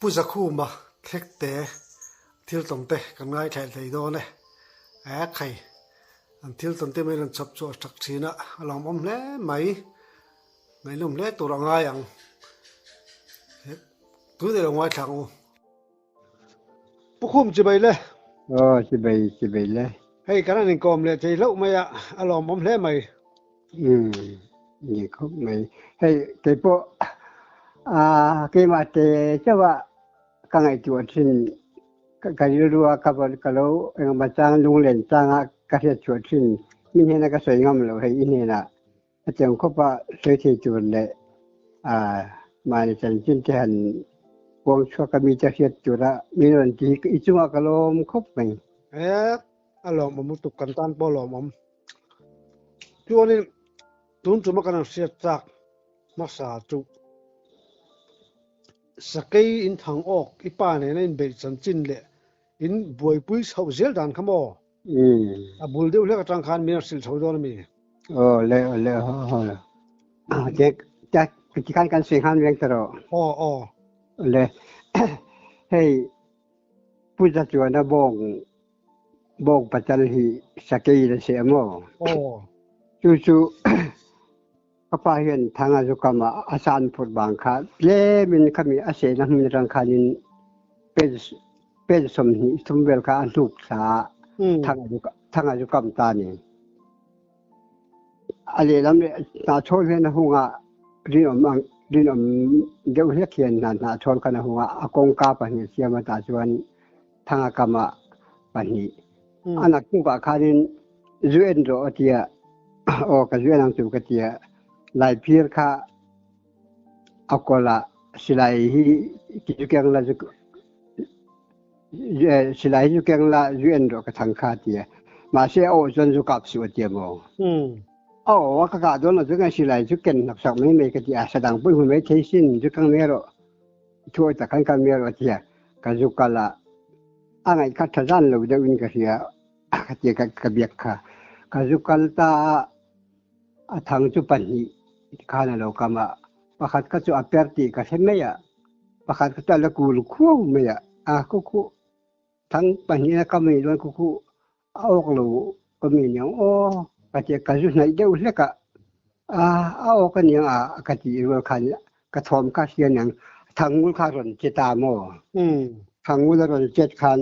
Pu Zakhuma Thekte thil tawn te kan ngaithlaih thei dawn e. Ek hei, an thil tawn te mai rawn chhawp chhuah thak thin a, a lawmawm hle mai. Ngaihnawm hle tur a ngai ang. Tun ilo ngaithla ang u. Pu Khum chibai le. Aw chibai chibai le. Hei kan han inkawm leh thei hlauh mai a, a lawmawm hle mai. Umm ni khawp mai. Hei keipawh ah keimah te chauh a ka ngaihtuah thin ka rilru a ka ka lo engemaw chang lunglen changa ka hriatchhuah thin mi hnena ka sawi ngam loh hei i hnenah Hetiang khawpa sawi thei tur leh mahni chanchin te han puang chhuak a mite hriat tura min rawn ti hi i chungah ka lawm khawp mai. E, a lawmawm lutuk kan tan pawh a lawmawm. Chuanin tun tuma kan han hriat chak hmasa chu Sakei in thang awk i pa nena inbeih chanchin leh in buaipui chhoh zel dan kha maw? A bul deuh hlek atang khan min a hrilh chho dawn a mi? Aw le aw le ho ho le. Che cha ti khan kan sui khan veng taro. Aw aw. Le hei puja chuan a bawng bawng pachal hi sakei la se mo. Aw. Chu chu ka pa hian thanga zu kama a san phut bang kha tlemin khami a se na hmun atang khanin pen pen 20 thum vel kha a hnuk thla thanga zu kam ta ni. A lehlam leh hnahchawl hian a hunga rinawm ang rinawm deuh hlek hian hna hnahchawl khan a hunga a kawngka pahnih siam a tah chuan thanga kama pahnih. A naktukah khanin zu en rawh a tia aw ka zu en ang chu ka tia laiphir kha a kawlah silai hi zu keng la zu silai hi zu keng la zu en rawh ka thang kha tia mahse a aw chuan zu kap suh a tia maw a aw a ka kah dawn lo chu nge silai zu ken hnawk sak mai mai ka ti a sadang pawh i hmu mai thei sin zu kang mai rawh thu awi tak khan kal mai rawh a tia ka zu kal a a ngaih kha tha zan lo deuh in ka hria ka tia ka biak kha ka zu kal ta a a thang chu pahnih khan a lo kam a pakhat kha chu a per tih ka hre mai a pakhat kha chu a la kul khuau mai a a khu khu thang pahnih a kam a nih chuan khu khu a awk lo ka mi aniang aw ka tia ka zu hnaih deuh hlek a a a awk aniang a ka tih rual khan ka thawm kha hria aniang thangul kha rawn che ta maw thangul a rawn chet khan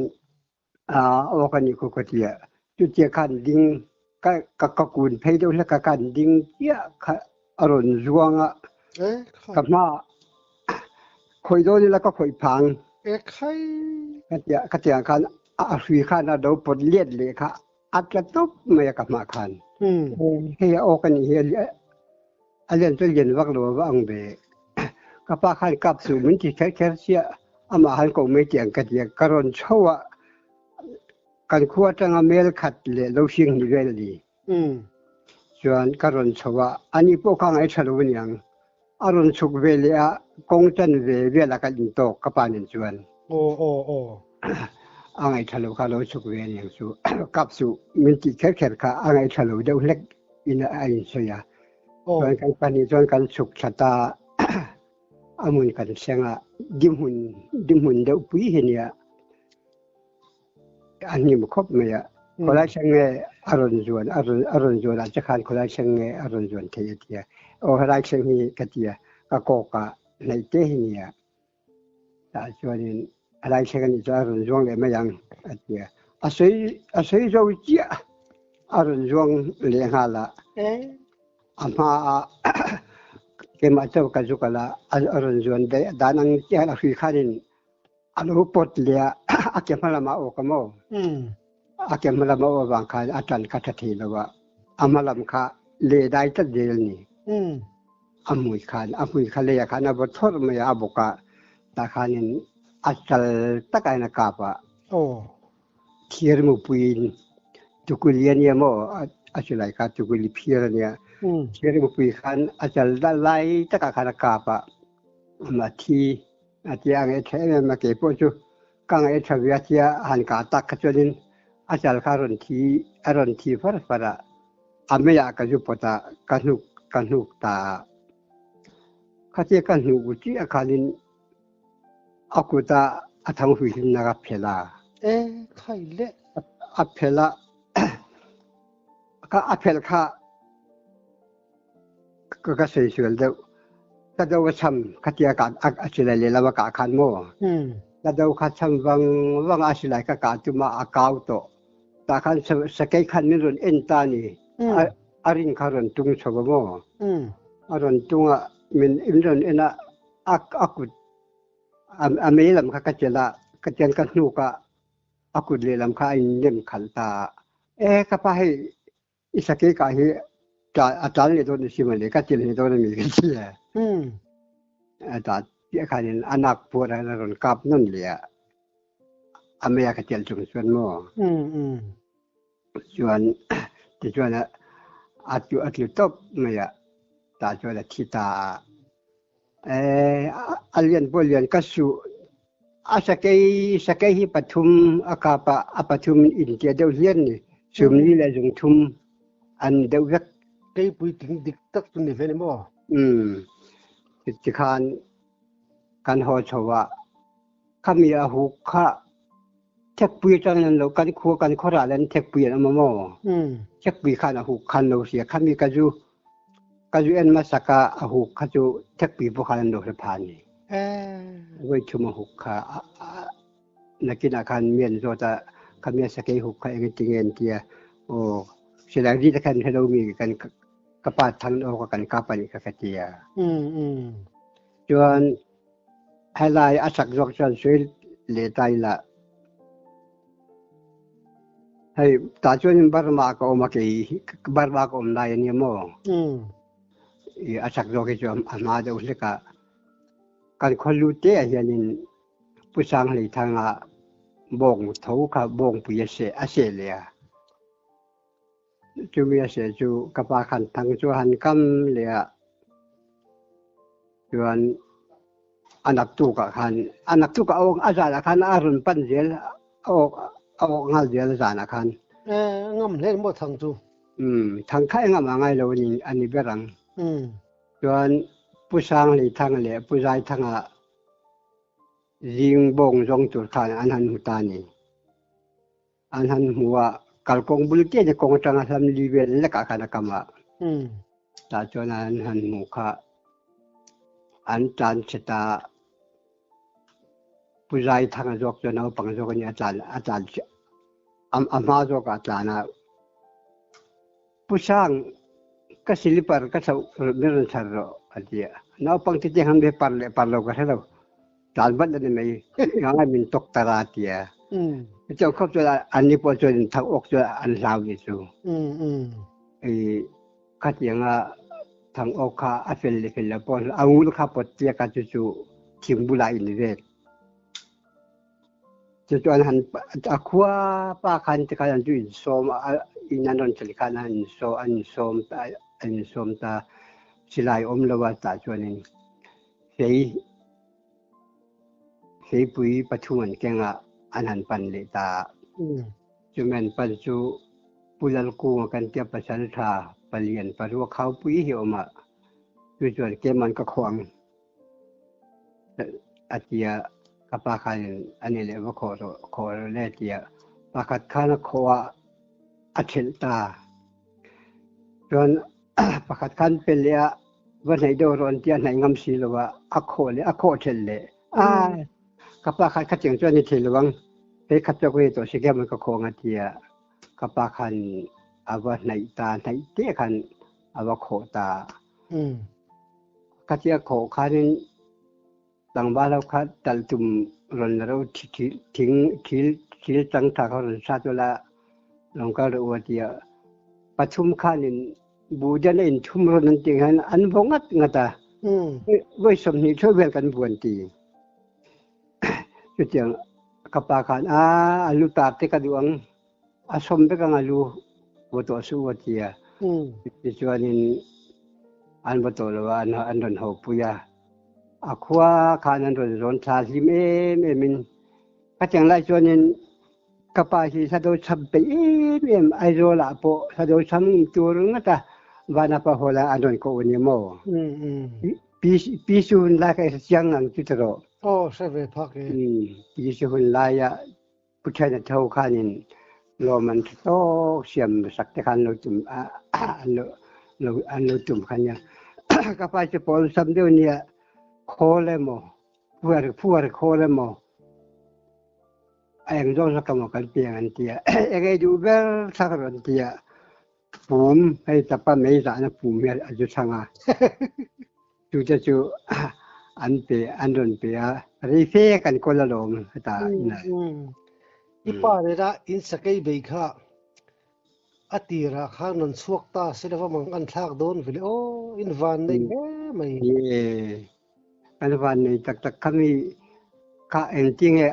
a awk anih khu ka tia chutia khan ding ka ka ka kun phei deuh hlek a khan ding chiah kha a rawn zuang a ka hma khawih dawn ila ka khawih phang ka tia ka tiang khan a hrui khan a do pawt let leh kha a tla tawp mai a ka hma khan hei a awk anih hi a lian chu lian vak lo va ang ve ka pa khan kap suh min ti kher kher chiah amah han ko mai tiang ka tia ka rawn chho a kan khua atanga mel khat leh lo hring ni vel a ni Chuan ka rawn chho a, ani pawh kha ngaih tha lo aniang. A rawn chhuk ve leh a, kawng chan ve velah kan intawk ka pa nen chuan. Aw aw aw. A ngaih tha lo kha lo chhuk ve aniang chu. Kap suh min tih kher kher kha a ngaih tha lo deuh hlek in a insawi a. Chuan kan pahnih chuan kan chhuk thla ta a hmun kan thleng a, dihmun dihmun deuh pui hi nia. A hnim khawp mai a, khawlai thleng nge a rawn zuan a rawn a rawn zuan ah che khan khawlai thleng nge a rawn zuan thei a ti a, aw helai thleng hi ka ti a, ka kawk ah hnaih te hi nia tah chuanin helai thleng anih chuan a rawn zuang leh mai ang a ti a, a sawi a sawi zo chiah a rawn zuang leh nghal a, a hma ah keimah chauh ka zu kal a, a rawn zuan daih dan ang chiah a hrui khanin A lo pawt leh a, a ke hma lamah awk a maw? A ke hma lamah awk avang khan a tan kha tha thei lo a, a hma lam kha leh dai tlat zel a ni. A hmui khan, a hmui kha leiah khan a vaw thawrh mai a, a bawk a, tah khanin a chal takah hian a kap a. Thir mupuiin tukuli a nia maw? A silai kha tukuli phir a nia. Thir mupui khan a chal lai takah khan a kap a, amah thi A tia a ngaih tha em em a, kei pawh chu ka ngaih tha ve a tia han kah tak kha chuanin a chal kha a rawn thi a rawn thi far far a, a meiah ka zu pawt a, ka hnuk ka hnuk ta a. Khatia ka hnuk chiah khanin A kuta a thang hui hlimnak a phel a. E khai le. A phel a ka a phel kha ka ka sei sual deuh. Ka do ka cham ka tia ka a silai le lama ka khan mo. Ka do kha cham wang wang a silai ka ka tuma a kau to. Ta khan sakei khan min ron en ta ni. A rin kha ron tung chho mo. A ron tunga min in ron ena a a kut a mei lam kha ka chelh a, ka tian ka hnuk ah a kut lehlam kha a in nem khalh ta. E ka pa hei i sakei kah hi a ṭal leh dawn a si mawle, ka chelh leh dawn a mi ka ti a. A ta piah khan in a nak puar ah a rawn kap nawn leh a, a mei a ka chelh chung chuan maw. Chuan tichuan a tlu a tlu tawp mai a, tah chuan a thi ta a. Eh, a lian pawh lian ka suh. A sakei sakei hi pathum a kap a, a pathum in tia deuh hian ni. Sumli leh zungthum an deuh vek. Keipui tling dik tak chu ni ve ni maw? Um, tikhan kan haw chho a, khami a huk kha Thekpui atangin an lo kan khua kan khuaral an thekpui an awm a maw? Thekpui khan a huk khan lo hria. Khami ka zu ka zu en hmasak a a huk kha chu thekpui pawh khan an lo hre pha ni. Voi thum a huk kha nakinah khan mi an zawt a khami a sakei huk kha engtin nge an tia aw silai ri te khan hre lo mi kan ka pa thang awk a kan kap a nih kha ka tia. Chuan Helai a sak zawk chuan sawi leh ta ila. Hei tah chuan Burma ka awm a kei Burma ka awm lai ania maw? I a sak zawk hi chu a hma deuh hlek a. Kan khawlu te ah hianin Pu Sanghleithanga bawng tho kha bawngpui a seh a seh leh a. Chumi a seh chu ka pa khan thang chu a han kam leh a, chuan a naktukah khan a naktukah a awk a zanah khan a rawn pan zel a awk a awk nghal zel a zanah khan. Eh, ngam hle maw thang chu? Um, thang kha engah mah ngai lo a ni a ni ber ang. Chuan Pu Sanghleithanga leh Pu Zaithanga zing bawng zawng tur khan an han hmu ta a ni. An han hmu a, kalkawng bul te te kawng atanga hlam li vel lekah khan a kam a. Tah chuan an han hmu kha an tlan chhe ta Pu Zaithanga zawk chu naupang zawk a ni a tlan a tlan a hma zawkah a tlan a. Pu Sang, ka silipar ka chhoh min rawn chhar rawh a ti a. Naupang te te han be par leh par lo ka hre lo. Tlan vat a ni mai. Ngangai min tawk tar a ti a. Chutiang khawp chuan an ni pawh chuan thak awk chuan an hlau ni chu. I khatianga thang awk kha a fel leh fel lo pawh a ngul kha pawt tiak a chu chu thing bulah in vet. Chu chuan han a khua pa khan te khan an chu insawm a in an rawn thlen khan an insawm an insawm ta an insawm ta silai awm lo a tah chuanin fei feipui pathum an keng a an han pan leh ta a. Chumi an pan chu Pu Lalkunga kan tia pasaltha palian parua khaupui hi a awm a, chu chuan keimah ka khawh ang. A ti a, ka pa khanin a ni leh va khawh rawh khawh rawh le a ti a, pakhat khan a khawh a, a thelh ta. Chuan pakhat khan pe leh a, va hnaih deuh rawh an ti a, hnaih ngam si lo a, a khawh leh a khawh thelh leh. A, ka pa khan khatiang chuan a ni thei lo ang, hei khat chu ka ni tawh si khian ka khawh ang a ti a, ka pa khan a va hnaih ta, hnaih te khan a va khawh ta. Khatia khawh khanin tlangval ho kha talh tum rawn la ro thing thil thil chang tha kha rawn sat ula rawn kal rawh u a ti a. Pathum khanin buhden a inthum rawn an tih hian an vaw ngat ngat a. Vawi 20 thuai vel kan vuan ti. Chutiang ka pa khan a a lu tar te ka duh ang. A sawm vek ang a lu vaw tawh suh u a ti a. Tichuanin an vaw tawh lo a, an rawn haw pui a. A khua khan an rawn zawn thla hlim em em in khatiang lai chuanin ka pa hi hlado chham peih em em Aizawl ah pawh hlado chham tur ngat a Vanapa Hall ah an rawn koh a ni maw? Pi Su hun lai kha i hre chiang ang chu ti rawh. Aw, hre ve phak e. Umm, PC hun laia Pu Thiana tho khanin lawm an tha tawk siam sak te khan lo tum an lo lo an lo tum kha nia. Ka pa chu pawl sam deuh nia khawl emaw phuar phuar khawl emaw a eng zawk zawk emaw kan piang an tia. Eng ei duh ber thak rawh an tia. Pum hei tapa mei zahna pum hi a zu thlang a. Chute chu an pe an rawn pe a, rei fe kan kawl alawm heta inah. I pa nena in sakei bei kha a tirah khan rawn chhuak ta se lova mang an thlak dawn ve le aw, in van nei hle mai. Ye, kan van nei tak tak kha mi kha engtinge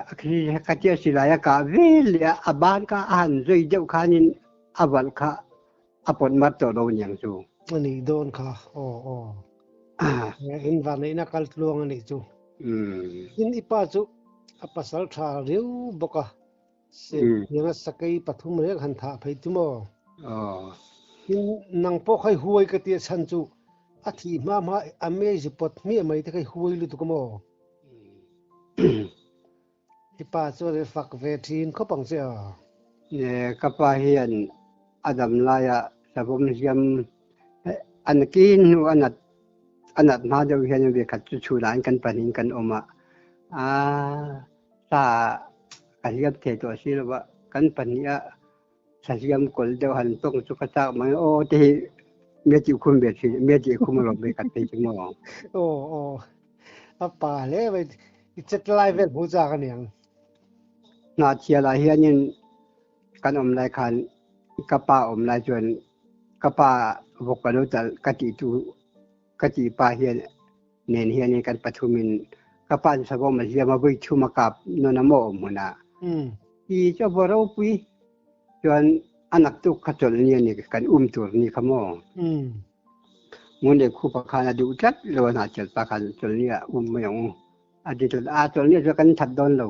ka tia silai a kah vel leh a, a ban kha a han zui deuh khanin a valh kha A pawt mar tawh lo niang chu. A nih dawn kha, aw aw. In vanneihna kal tluang a nih chu. Tin i pa chu a pasal tha riau bawk a, Sehlianga sakei pathum reng han thah phei chu maw? Tin nang pawh kha i huai ka tia chhan chu a thih hma hma a mei zu pawt hmiah mai te kha i huai lutuk a maw? I pa chuan i fak ve thin khawp ang che a. Ka pa hian a dam laia savawm hliam an kin hnu a nat a nat hma deuh hian ve khat chu chhunah in kan pahnih kan awm a, a sa ka hliam thei tawh si lo va, kan pahnih a sa hliam kawlh deuh han tawng chu ka chak mai aw te hi mia tih khum ve thin mia tih khum alawm ve khat phei chu maw. Aw aw a pa hle mai i chet lai vel hmu chak aniang. Hnahchhialah hianin kan awm lai khan ka pa awm lai chuan ka pa vawk ka lo talh ka tih tu ka tih pa hian nen hianin kan pathumin ka pa chu savawm a hliam a vui thum a kap nawn a maw awm hmunah i chu a vaw ropui chuan a naktuk kha chawlh ni a ni kan um tur ni kha maw ngun leh khupa khan a duh tlat lo a hnahchel pa khan chawlh ni ah um mai ang u a ti tlat a chawlh ni ah chuan kan that dawn lo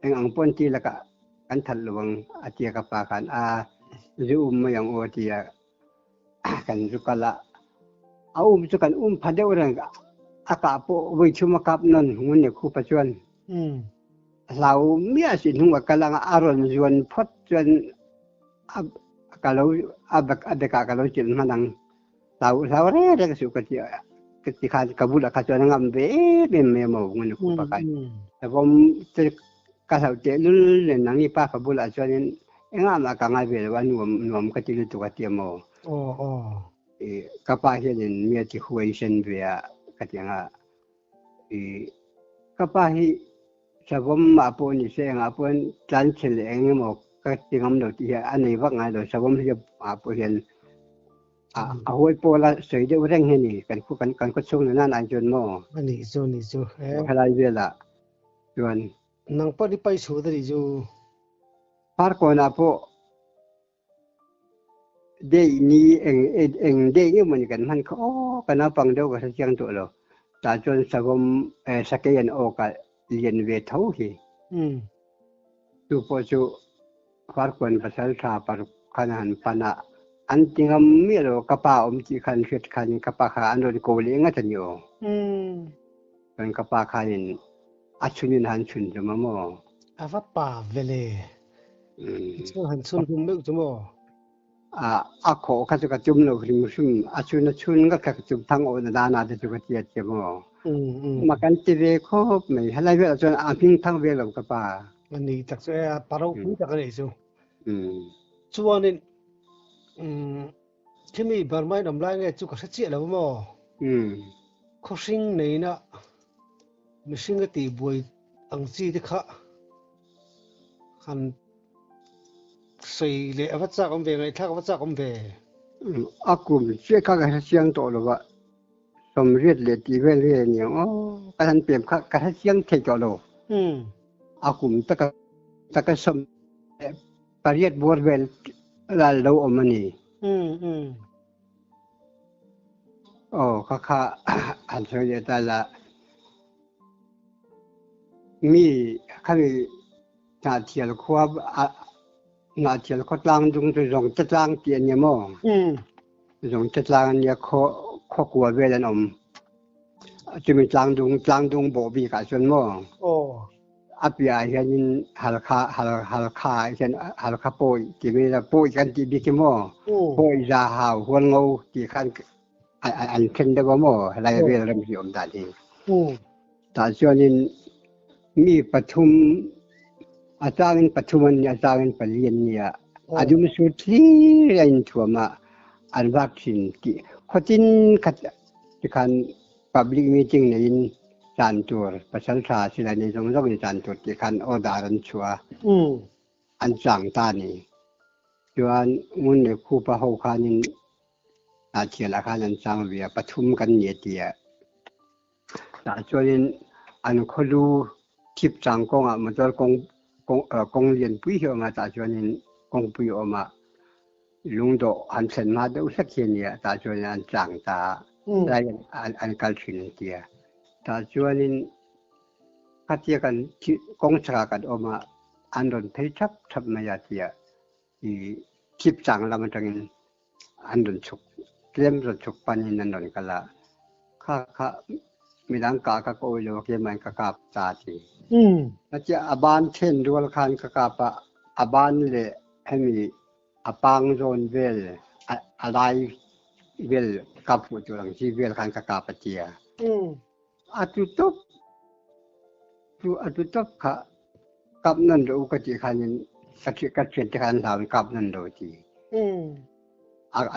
eng ang pawn ti lakah kan that lo ang a tia ka pa khan a zu um mai ang u a ti a kan zu kal a a um chu kan um pha deuh reng a kah pawh voi thum a kap nawn ngun leh khupa chuan hlau miah si hnung a kal anga a rawn zuan phawt chuan a ka lo a bek a bekah ka lo chilh hman ang hlau hlau reng reng suh ka ti ka ti khan ka bulah kha chuan a ngam ve em em mai a maw ngun khupa khan savawm te ka hlauh teh lul nen nangni pa ka bulah chuanin engah mah ka ngai ve lo a nuam nuam ka ti lutuk a ti a maw aw aw i ka pa hianin mi a ti huai sen ve a ka ti ang a i ka pa hi Savawm ah pawh ni se engah pawhin tlanchhe leh eng emaw ka ti ngam lo tih hi a nei vak ngai lo. Savawm hi ah pawh hian a a huai pawla sawi deuh reng hi a ni. Kan khu kan kan khawchhung nena an chuan maw? A nih chu a nih chu e. Helai velah chuan. Nang pawh ni pai chhut a nih chu. Farkawnah pawh Dei ni eng eng dei nge mawni kan hman kha aw ka naupang deuh ka hre chiang tawh lo. Tah chuan savawm eh sakei an awk a lian ve tho hi. Chu pawh chu Farkuan pasal tha paruk khan a han pan a, an ti ngam miah lo ka pa awm tih khan hriat khan ka pa kha an rawn ko leh ngat a ni aw. Chuan ka pa khanin a chhunin a han chhun hlum a maw? A va pa ve le. Chuan han chhun hlum meuh chu maw? A a khawh kha chu ka tum lo hrim hrim. A chhun a chhun ngat kha ka tum thang awh na dan ah te chu ka ti a tia maw? Ma kan ti ve khawp mai. Helai velah chuan a hming thang ve lo ka pa. A ni tak chu e, a pa ropui tak a nih chu. Chuanin Khimi Burma in awm lai nge chu ka hre chiah lo maw? Khawhring neina mihring a tih buai ang chi te kha han sawi leh a va chak awm ve, ngaihthlak a va chak awm ve. A kum chiah kha ka hre chiang tawh lo va, sawmriat leh tih vel vel a ni ang aw, ka han pem kha ka hre chiang thei tawh lo. A kum taka taka sawm leh pariat bawr vel lal lo awm a ni. Aw kha kha han sawi leh ta la. Mi khami Hnahthial khua Hnahthial khawtlang dung chu Zawngte tlang tih a nia maw? Zawngte tlang a nia khaw kua vel an awm. Chumi tlangdung tlangdung bawh bik ah cun maw a piah ah hian Halkha Hal Halkha ah hian Halkha Pawi timi le Pawi kan ti bik hi maw Pawi za hau Hualngo ti khan an then deuh maw lai vel ram hi um dan hi. Tah chuan in mi pathum a chang in pathum an ni a chang in pali an ni a a dum su thlir a in thuam ah an vak thin ti khuatin khat tikhan public meeting nei in caan tur pasal tha silai nei zong zong in caan tur ti khan order an chua an chang ta ni. Chuan ngun le khupa ho khan in thial ah khan an chang ve a pathum kan ni tia. Tah chuan in an khawlu thip chang kong ah motor kong kong kong lian pui hi awm a tah chuan in kongpui awm a lungdawh han thlen hma deuh hlek hi ania tah chuan an tlang ta lai an an kal thin an tia. Tah chuan in khatia kan kong chakah kan awm a an rawn phei thap thap mai a tia i thip chang lam atangin an rawn chhuk tlem rawn chhuk panin an rawn kal a kha kha midang kah ka ka awih lo a keimah in ka kap ta ti. Khatia a ban then rual khan ka kap a a ban leh hemi a pang zawn vel a lai vel kap fuh tur ang chi vel khan ka kap a tia. A tu tawp chu a tu tawp kha kap nan rawh u ka tih khanin ka ka thian te kha an hlau in kap nan lo ti.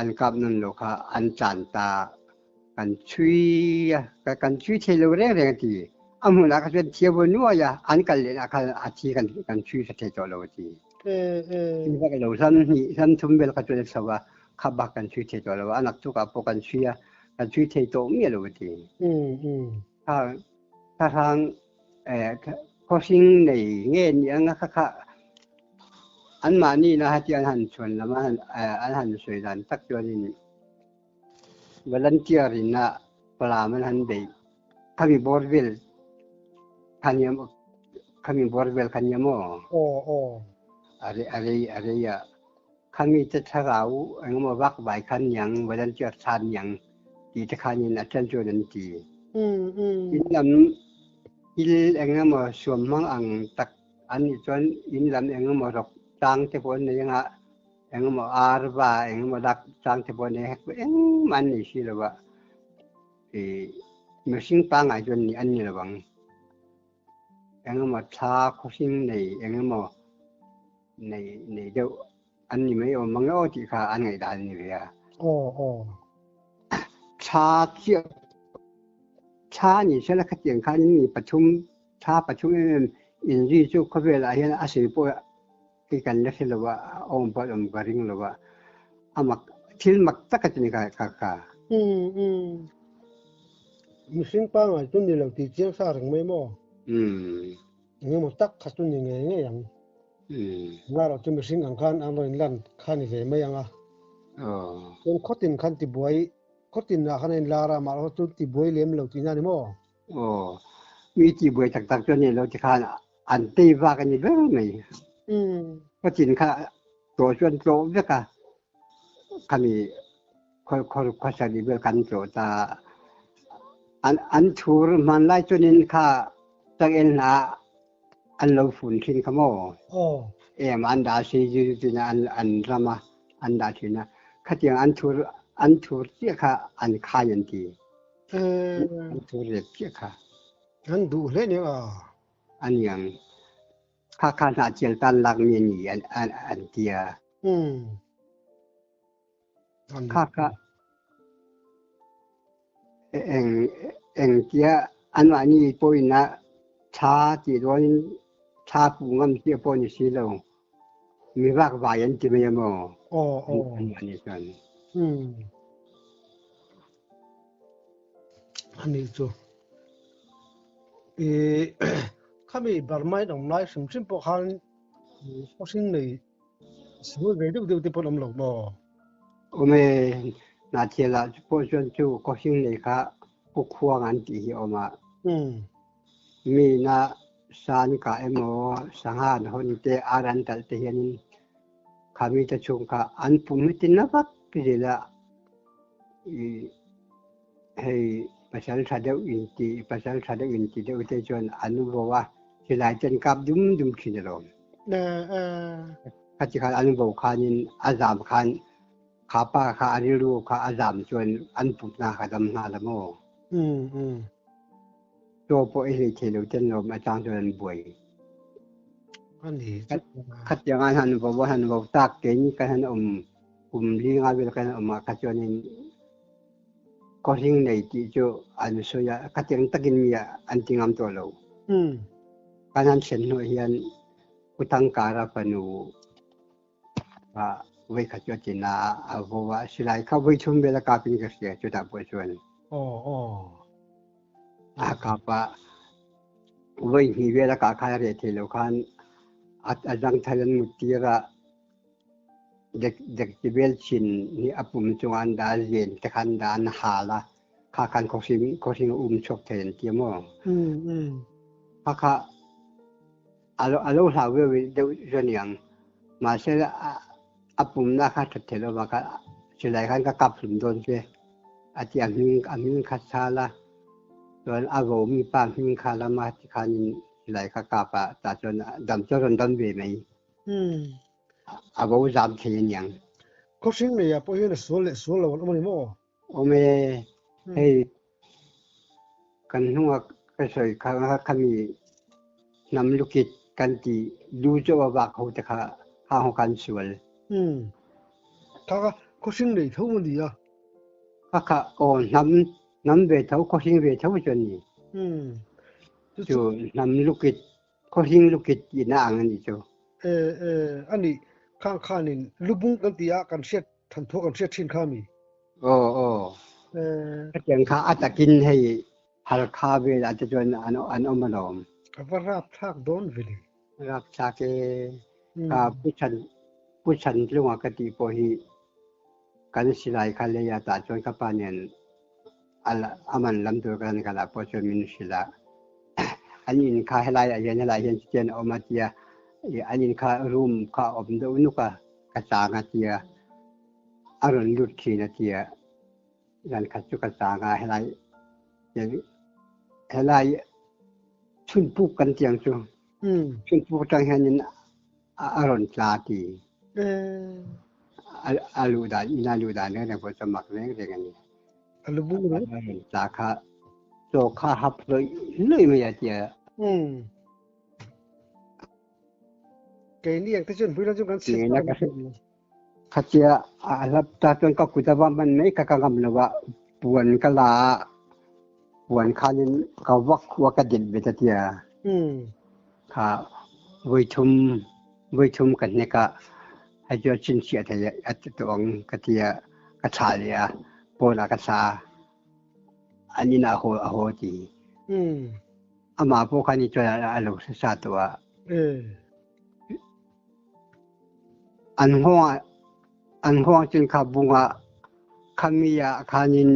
An kap nan lo kha an tlan ta kan chui a kan chui thei lo reng reng a ti. A hmun ah kha chuan thia vawi nuai a an kal leh ah khan a thi kan kan chui tha thei tawh lo a ti. Ti vak lo hlam hnih hlam thum vel kha chuan a chho a kha bak kan chui thei tawh lo a naktuk ah pawh kan chui a kan chui thei tawh miah lo a ti. Kha thlahrang khawhring nei nge ni anga kha kha anmahni na hati an han chuan lam an han sawi dan tak chuanin volunteer in a palam an han bei khami bawr vel khaniam khami bawr vel khaniam aw a rei a rei a khami te thlarau engemaw vak vai khan niang volunteer than niang ti te khanin a then chuan an ti. In lam il engemaw suam hmang ang tak an nih chuan in lam engemaw rawk tlang te pawh an nei anga engemaw arva engemaw dak tlang te pawh an nei hek engmah an nei si lo a i mihring pangngai chuan ni an ni lo ang. Engemaw thla khawhring nei engemaw nei nei deuh an ni mai awm mang e aw tih kha an ngaihdan a ni ve a. Aw aw. Thla chiah thla a ni sela khatiang khanin mi pathum thla pathum em em inri chu khawvelah hian a sei pawh kei kan la hre lo a, a awm pawh a awm ka ring lo a, a mak thil mak tak a ti ni kha kha kha. Um um. Mihring pangngai chu ni lo tih chiang sa reng mai maw? Um. Engemaw tak kha chu ni ngei ngei ang. Um. Ngarawh chu mihring ang khan an rawn inlan kha ni ve mai ang a. Aw. Chuan khawtin khan tibuai, khawtin ah khan a inlar a, mahse chu tibuai lem lo tihna a ni maw? Aw. Mi tibuai tak tak chu a ni lo tikhan an tei vak a ni ber mai. Khawtin kha tlawh chu an tlawh vek a, khami khawsarih vel kan tlawh ta. An an thur hmanlai chuanin kha changel hna an lo fun thin kha maw? Em an dah si zu tin an an ram a an dah thin a. Khatiang an thur an thur chiah kha an khai an ti. An thur rep chiah kha. An duh hle nia. Aniang. Kha kha hna chial tan lak mi ani an an an tia. Kha kha eng eng tia anmahni pawhin a tha ti dawn tha pu ngam chiah pawh ni si lo. Mi vakvai an ti mai emaw? Aw aw. Anmahni chuan. Ani chu. I khami Burma in awm lai hrim hrim pawh khan khawhring nei sual ve deuh deuh te pawh an awm lo maw? Awm e, Hnahthel ah pawh chuan chu khawhring nei kha Pukhuang an tih hi a awm a. Mi ina san kah emaw sangha an hawn te ar an talh te hianin khami te chhung kha an pum hi ti na vak zel a. I hei. Pasal tha deuh inti pasal tha deuh inti deuh te chuan an vo a, silai te an kap dum dum thin alawm. Khati khan an vo khanin a zam khan kha pa kha a rilru kha a zam chuan an pumna kha dam nghal a maw? Chaw pawh i hlei thei lo ten lawm a chang chuan an buai. Khatiang an han vo an han vo tak keini kan han awm kum li nga vel kan han awm ah kha chuanin Khawhling nei tih chu an sawi a, khatiang takin mi an ti ngam tawh lo. Kan han thlen hnuah hian Pu Thangkara fanu kha voikhat chu a ti na a, a vo a, silai kha voi thum vel a kapin ka hria chutah pawh chuan. A kap a, voi hnih vel a kah khan a reh thei lo khan a zangthal an mut tir a, Dekti bel chin nih a pum cungah an dah, len te kha an dah, an hal a, kha khan khuahring a um chuak thei an ti maw? Kha kha a lo hlau deuh cu aniang. Mahse a pumnak kha ṭhat thei lo va kha silai khan ka kap hlum dawn che a ti a hming kha sal a, cun a vomi pa hming kha lam a ti khan in silai kha kap ah tah cun dam cu a rawn dam ve mei. A bo zam thei aniang. Khawhring nei ah pawh hian a sual leh sual lo an awm a ni maw? Awm e. Hei kan hnungah ka sawi kha khami hnam lukit kan ti lu cu a vak ho te kha kha ho kan sual. Kha kha khawhring nei tho a ni a. Kha kha aw hnam hnam ve tho khawhring ve tho chu ani. Cu hnam lukit Khawhling lukit tihna ang a nih chu. E e a nih khang khanin lubung kan ti a kan hriat thanthu kan hriat thin kha mi. Aw aw. E Hetiang kha a takin hei Halkha velah te chuan an an awm alawm. A va rapthlak dawn ve le. Rapthlak e. Ka Pu Chan Pu Chantlunga ka tih pawh hi kan silai kha lei ah tah chuan ka pa nen a man lam tur kan kal ah pawh chuan min hrilh a, an in kha helai ah hian helai hian chutian a awm a tia an in kha room kha a awm deuh nuk a ka chang a tia a rawn lut thin a tia zan khat chu ka chang a helai helai chhunpuk kan tiang chu chhunpuk atang hianin a rawn tla ti. A luh dan ina luh dan reng reng pawh chu mak reng reng a ni. A lubu a rawn tla kha chaw kha hap hlawih hlawih mai a tia. Keini ang te chuan hmui lam chu kan chhe Khatia a hlap ta chuan ka kut a va man mai kha ka ngam lo a, puan ka la a, puan khanin ka vak khua ka delh bet a tia. Kha voithum voithum ka hnek a, hei chu a chhinchhiah thei a ti tawh ang ka tia ka thlah leh a, pawnah ka thlah a, an inah haw a haw ti. Amah pawh khan i chuan a lo hre sa tawh a. An nghawng an nghawng cun kha bung ah khami ah khan in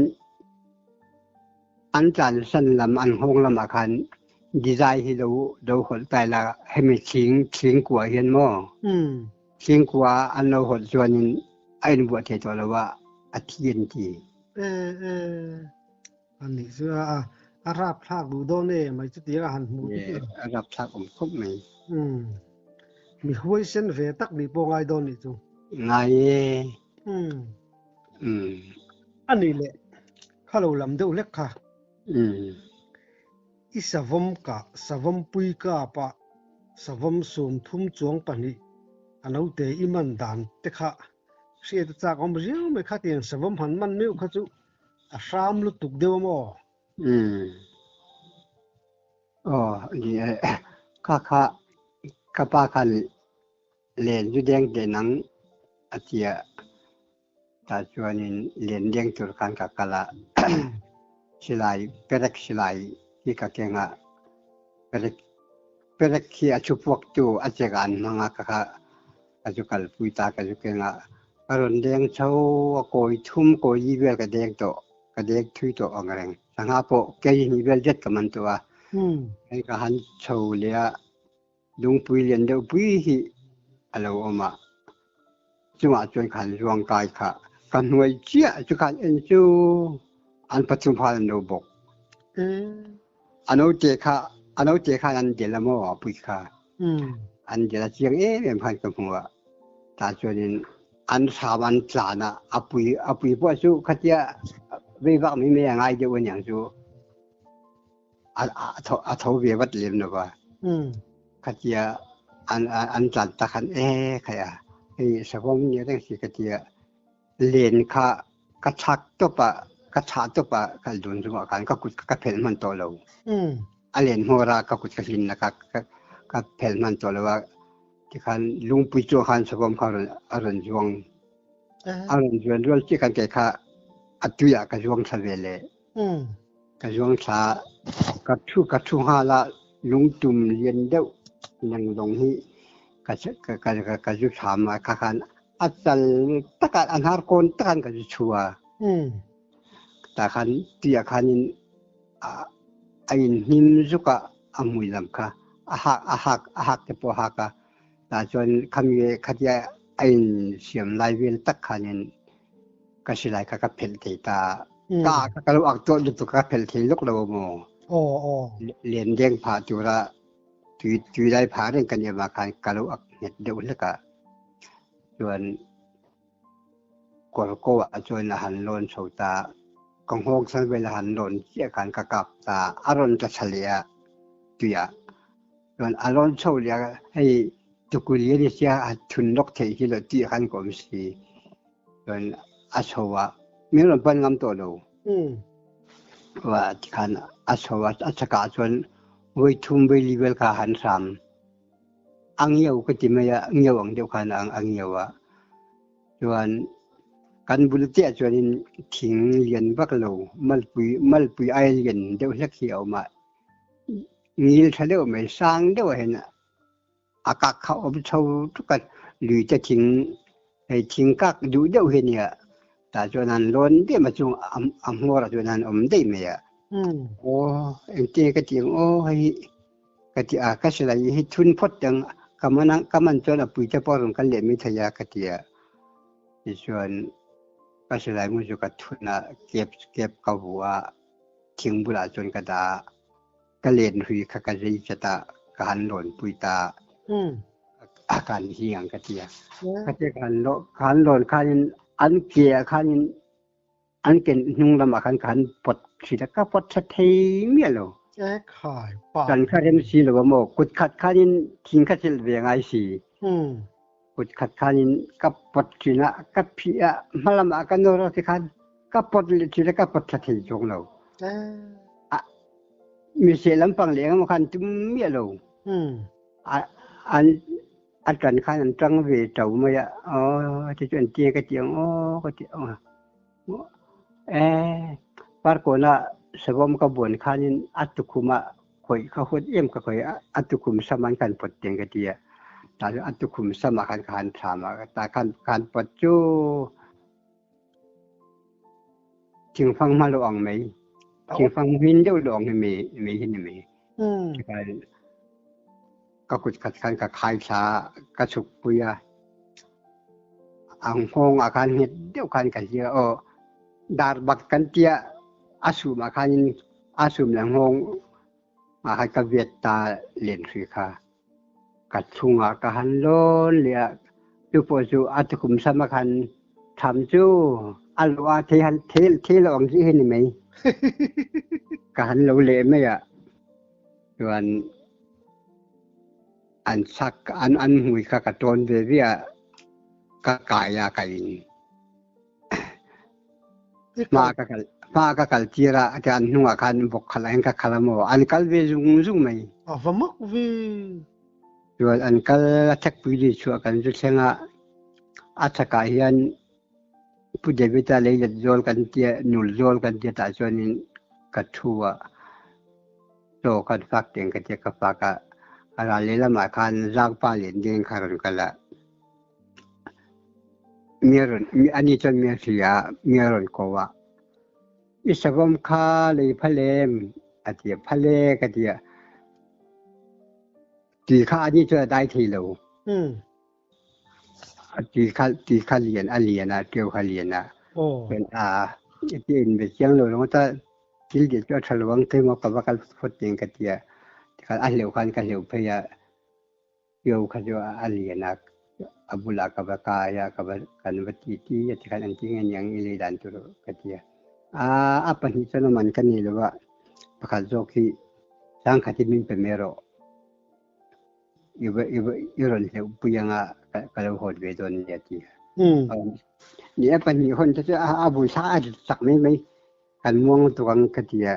an tlansan lam an nghawng lam ah khan dizai hi lo lo holh tai la hemi thing thingkua hian maw thingkua an lo holh chuan in a in buah thei tawh lo a a thi an ti. Anih chu a a rapthlak duh dawn e mai chutiang a han hmuh te chu. A rapthlak awm khawp mai. Umm. Mi huaisen ve tak nih pawh ngai dawn nih chu. Ngai e. Umm. Umm. Anih leh kha lo lam deuh hlek kha. Umm. I savawm kah savawm pui kap ah savawm 30 chuang pahnih a naute i man dan te kha hriat a chak awm riau mai kha tiang savawm han man meuh kha chu A hram lutuk deuh a maw? Umm. Aw, ni e. Kha kha ka pa khan len zu deng teh nang a ti a. Tah chuanin len deng tur khan ka kal a. Silai, perek silai hi ka keng a. Perek, perek hi a thupuak tu a chek ah an hmang a ka kha ka zu kalpui ta ka zu keng a. Ka rawn deng chho a kawi thum kawi li vel ka deng tawh ka deng thui tawh ang reng. Sangha pawh kei hnih vel zet ka man tawh a. Hei ka han chho leh a lungpui lian deuh pui hi a lo awm a. Chungah chuan khan zuang kai kha ka hnuai chiah chu khan en chu an pathum khan an lo bawk. A note kha a note khan an delh a maw a pui kha. An delh a chiang em em khan ka hmu a. Tah chuanin an hram an tlan a, a pui a pui pawh chu khatia veivak mai mai a ngai deuh aniang chu a a tho ve vat lem lo va. Khatia an an tlan tak khan e khai a hei savawm nia reng si katia len kha ka chak tawp a ka chah tawp a kal dun zungah khan ka kut ka phelh hman tawh lo. A len hmawr a ka kut ka hlin na ka ka phelh hman tawh lo a. Tikhan lungpui chu khan savawm kha a rawn zuang. A rawn zuan rual chiah khan kei kha a tui ah ka zuang thla ve leh. Ka zuang thla ka thu ka thu nghal a lungtum lian deuh lenglawng hi ka ka ka ka zu thlam a kha khan a chal takah a hnar kawn takan ka zu chu a. Tah khan tui ah khanin a a in hnim zuk a a hmui lam kha a hak a hak a hak te pawh a hak a. Tah chuan khami khatia a in siam lai vel tak khanin ka silai kha ka phelh thei ta. Ka ka lo ak tawh lutuk ka phelh thei lawk lo maw. Aw aw. Len deng phah tura tui tui lai phah reng ka nih avang khan ka lo ak nghet deuh hlek a. Chuan kawr ko ah chuan a han lawn chho ta. Ka nghawng chhan vel a han lawn chiah khan ka kap ta. A rawn tla thla leh a tui ah. Chuan a lawn chho leh a hei tukuli a ni sia a thun lawk theih hi lo tih khan ka awm si. Chuan a chho a min rawn pan ngam tawh lo. Wa tikhan a chho a a chakah chuan voi thum voi li vel kha a han hram. A ngiau ka ti mai a, ngiau ang deuh khan a ngiau a. Chuan kan bul chiah chuanin thing lian vak lo malpui malpui ai lian deuh hlek hi a awm a. Ngil tha deuh mai sang deuh ah hian a kak kha a awm chho tuk a, lui te thing hei thing kak duh deuh hi a nia. Tah chuan an lawn daih mai chung a hmawr ah chuan an awm daih mai a. Aw engtin nge ka tih ang aw hei hi ka ti a, ka silai hi thun phawt ang ka man ang ka man chuan a pui te pawh a rawn kal leh mai thei a ka ti a. Tichuan ka silai mu chu ka thun a, kep kep ka vuah a, thing bulah chuan ka dah a. Ka len hrui kha ka zei chat a, ka han lawn pui ta a, kan hing ang ka ti a. Ka ti ka han lawn ka han lawn khanin an ke ah khanin an ke hnung lamah khan ka han pawt thin a, ka pawt tha thei miah lo. E khai pa. Kan kha rem si lo a maw, kut khat khanin thing kha chelh ve ngai si. Kut khat khanin ka pawt thin a, ka phih a, hmalam ah ka nawr a tikhan ka pawt leh thin a, ka pawt tha thei chuang lo. Mi seh lampang leng emaw khan tum miah lo. An a ṭan khan an ṭang ve ṭo mai a. Aw ti chu an tia ka ti ang aw ka ti ang. Eh parkawn ah savawm ka buan khanin a tukhum ah khawih ka huat em ka khawih a tukhum sam an kan pawt tiang ka ti a. Tah cu a tukhum sam ah khan ka han thlam a tah khan ka han pawt cu thingfang hma lo ang mai. Thingfang hmin deuh lawng hi mi mi hi ni mi. Ka kut khat khan ka khai thla ka chuk pui a. A nghawng ah khan nghet deuh khan ka hlia aw. Dar bak kan tia a sum ah khan in a sum le nghawng ah khan ka viat ta len hri kha. Ka chungah ka han lawn leh a cu pawh cu a tukum sam ah khan tham cu a lo ah thei han thei thei lo ang si hi ni mei. Ka han lo leh mai a. Chuan an sak an an hmui kha ka tawn ve ve a ka kai a ka in. Hma ka kal hma ka kal tir a ati an hnungah khan vok khalh ah hin ka khal a maw an kal ve zung zung mai. A va mak ve. Chuan an kal a thekpui lui chhuah kan zu thleng a a chakah hian Pu David-a leilet zawl kan tia nul zawl kan tia tah chuanin ka thu a chaw kan fak teng ka tia ka fak a a ral lehlamah khan zangpa len deng kha rawn kal a. Mi a rawn ani chuan mi a hria a, mi a rawn ko a. I savawm kha lei phal em? a ti a, phal e ka ti a. Ti kha ani chuan a dai thei lo. A ti kha ti kha lian a lian a, ṭeu kha lian a. Chuan a ti in ve chiang lo ringawt a. Thil dil chu a tha lo ang keimah ka va kal phawt teng ka ti a, tikhan a hleuh khan ka hleuh phei a, Pio kha chu a lian a, a bulah ka va kai a, ka va kan va ti ti a tikhan an ti nge niang i lei dan tur ka ti a. Aa a pahnih chuan awm an ka nei lo a, pakhat zawk hi sangkhat hi min pe mai rawh, i va i va i rawn hleuh pui anga ka lo hawt ve dawn nia a ti a. Ni a pahnih hawn te chu a bul thlak a sak mai mai. Kan muang lutuk ang ka ti a,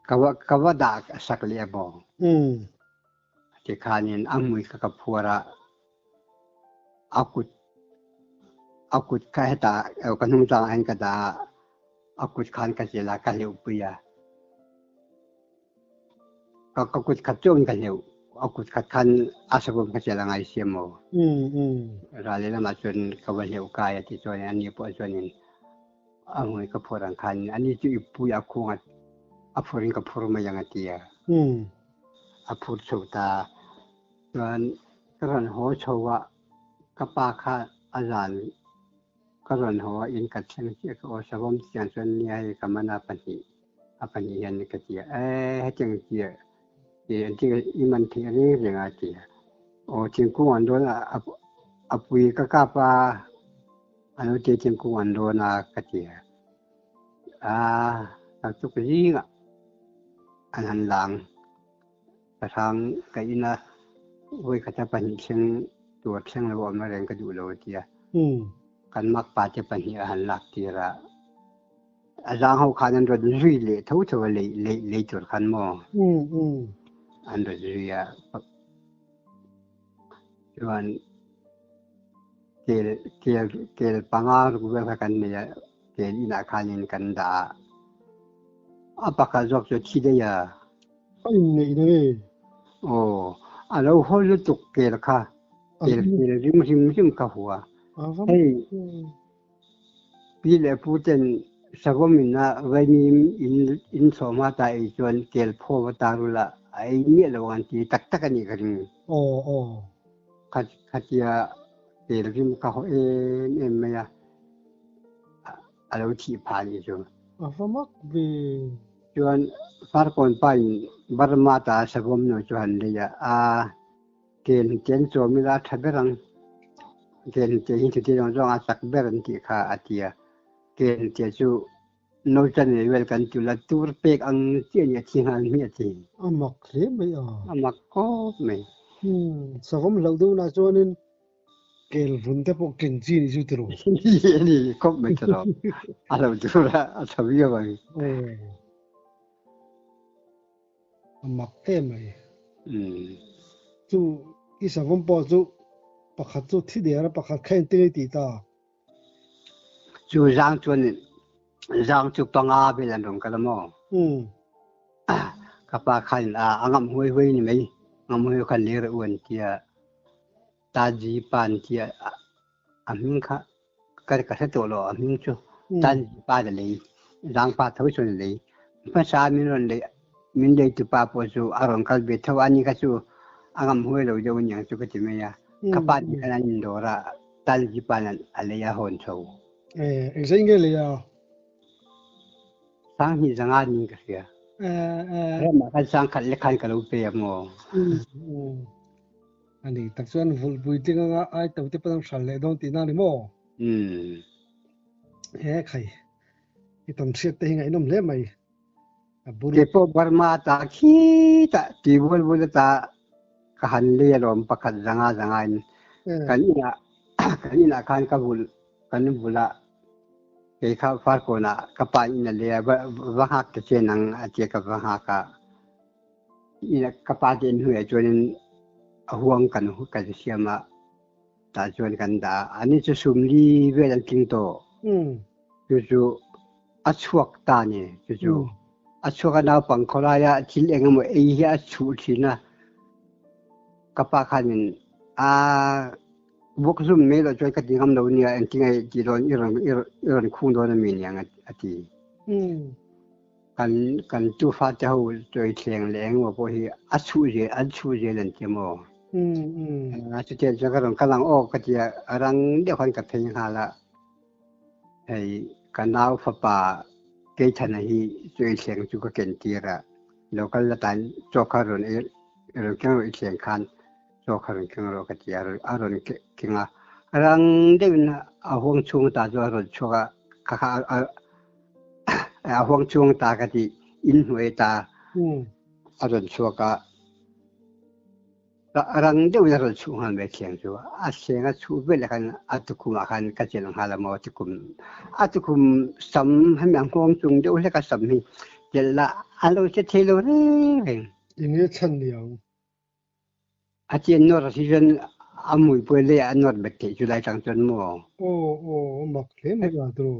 ka va ka va dah sak leh a maw? Tikhanin a hmui kha ka phuar a, a kut a kut kha hetah ka hnung tlangah hian ka dah a, a kut khan ka chelh a, ka hleuhpui a. Ka ka kut khat chu ka hleuh, a kut khat khan a savawm ka chelh a ngai sia maw? Ral lehlamah chuan ka va hleuh kai a ti chuan ani pawh chuanin A hmui ka phur ang khan ani chu i pui a khung a, a phur in ka phur mai ang a ti a. A phur chho ta. Chuan ka rawn haw chho a, ka pa kha a zan ka rawn haw a in ka thleng chiah ka aw savawm chiang chuan nia hei ka man a pahnih a pahnih hian ka ti a, e hetiang chiah i an ti i man theih reng reng a ti a. Aw thingkung an dawn a a pui ka kap a. A lo ti thingkung an rawn a ka ti a, aa naktuk zingah an han lang pahrang ka in a, vawi khata pahnih thleng tur thleng lo awm reng ka duh lo a ti a, kan makpa te pahnih a han lak tir a, a zang ho khan an rawn zui leh tho tho a lei lei lei tur khan maw an rawn zui a chuan. Kel kel kel panga ruk vel kha kan nei a, kel inah khanin kan dah a, a pakhat zawk chu a thi daih a. A inneih na nge? Aw, a lo haw lutuk kel kha, kel kel rim hrim hrim kha hua. Hei pi leh pu ten savawm in a vaimim in in chhawm a ta ei chuan kel phaw va tar ula a ei miah lo ang an ti tak tak a nih ka ring. Aw aw. Khatia tel rim ka haw em em mai a, a lo thih phah anih chu. A va mak ve. Chuan Farkawn pa in Burma ta savawm nu chu han lei a, a kel hi chen chawm ila a tha ber ang, kel hi chen hi chuti zawng zawng a chak ber an tih kha a ti a, kel hi che chu no chan leh vel kan tul a, tur pek ang chiah a ni a thi nghal hmiah a ti. A mak hle mai a. A mak khawp mai. Umm, savawm hlauh deuhna chuanin kel vun te pawh ken chi ni chu tiraw? Ni a ni khawp mai tiraw. A lo tur a, a tha viau ang. Aw. A mak em mai. Umm. Chu i savawm pawh chu pakhat chu thi der a, pakhat kha engtin i tih ta? Chu zang chuan zang chu panga vel an rawn kal a maw? Ka pa khan a ngamh huai huai ni mai. Ngamh huai khan lei rawh u an tia. Taji pa an tia a hming kha ka ka hre tawh lo a hming chu. Taji pa da lei. Zang pa tho chuan a lei. Hmasa min rawn lei min lei tu pa pawh chu a rawn kal ve tho a ni kha chu a ngamh huai lo deuh aniang chu ka ti mai a. Ka pa nih khan an indawr a. Taljipan a lei a hawn chho. Eh, engzai nge lei a? Sanghnih zanga niin ka hria. Eh, eh. Ramah khan sangkhat lek khan ka lo pe a maw? Ani tak chuan vulhpui tling anga ai to te pawn an hral leh dawn tihna a ni maw? Umm. He khai, i tam hriat te hi ngaihnawm hle mai. A bur. Kei pawh Burma ta khitah tui bual bual ata ka han lei alawm pakhat zanga zanga in kan inah kan inah khan ka vul kan vul a kei kha farkawn ah ka pa in a lei a va va nghak ta che nang a tia ka va nghak a ina ka pa te in hnuaiah chuanin a huang kan kan siam a tah chuan kan dah a ani chu sumli vel an tling tawh chu chu a chhuak ta ni chu chu a chhuak a naupang khawlaia thil eng emaw ei hi a chhuh thin a ka pa khanin a vawk zum mai loh chuan ka ti ngam lo nia engtin nge ti dawn i rawn i rawn khung dawn ami niang a ti kan kan tufa te ho chawi thleng leh eng emaw pawh hi a chhuh zel an chhuh zel an ti maw a chutia chuan ka rawn kal ang aw ka tia rang deuh khan ka phei nghal a hei ka nau fapa. Keithana hi chu ei thleng chu ka ken tir a, lo kal la tan chaw kha rawn ei rawn keng rawh i thleng khan chaw kha rawn keng rawh ka ti a, a rawn keng a, rang deuhin a huang chhung ta chu a rawn chhuak a, kha kha a huang chhung ta ka ti in hnuai ta a rawn chhuak a. Rang deuhin a rawn chhuh nghal mai thleng chu. A thleng a chhuh veleh khan a tukhumah khan ka chelh nghal a maw tukhum a tukhum sam hemi ang nghawng chung deuh hlek a sam hi chelh lah a lo che thei lo reng reng. Enge chhan ni ang? A chian nawr a si chuan a mui pawh leiah a nawr bet theih chu lai tang chuan maw? Aw aw a mak hle mai a tiraw.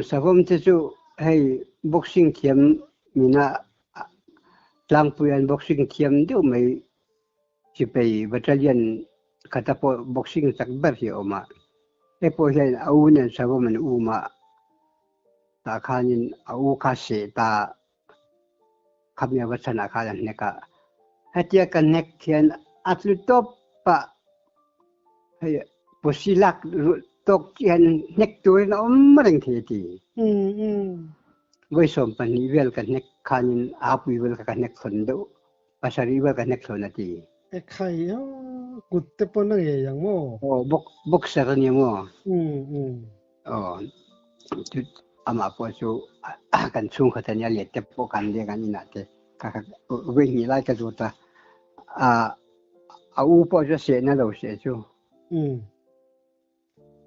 Savawm te chu hei boxing thiam mina tlangpui an boxing thiam deuh mai sipai battalion khata pawh boxing chak ber hi a awm a, hei pawh hian a u nen savawm an um a, tah khanin a u kha seh ta khami a va chhanah khan a hnek a, hetia ka hnek hian a tlu tawp a, hei pusi lak tawk chiah hian hnek turin a awm reng thei a ti. Vawi 12 vel ka hnek khanin aa pui vel kha ka hnek thlawn deuh, pasarih vel ka hnek thlawn a ti. E khai a, kut te pawn a ngei ang maw? Aw, boxer a ni maw? Aw, chu amah pawh chu kan chhungkhat a nia, let te pawh kan leng an inah te kha kha vawi hnih lai ka zawt a, a u pawh chu a sehna lo seh chu.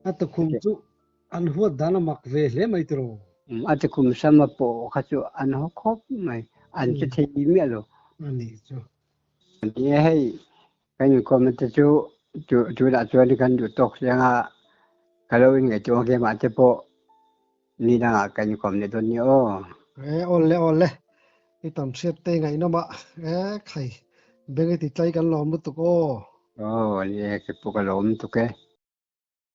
A tukhum chu an huat dan a mak ve hle mai tiraw? A tukhum sama pawh kha chu an haw khawp mai, an che thei miah lo. A nih chu. Ni e hei, kan inkawmna te chu tunah chuan kan duh tawk chiang a, ka lo inngaihtuah ang keimah te pawh ni dangah kan inkawm leh dawn nia aw. E awle awle, i tam hriat te ngaihnawm a, e khai, beng i ti tlai kan lawm lutuk aw. Aw, ni e, kei pawh ka lawm lutuk e.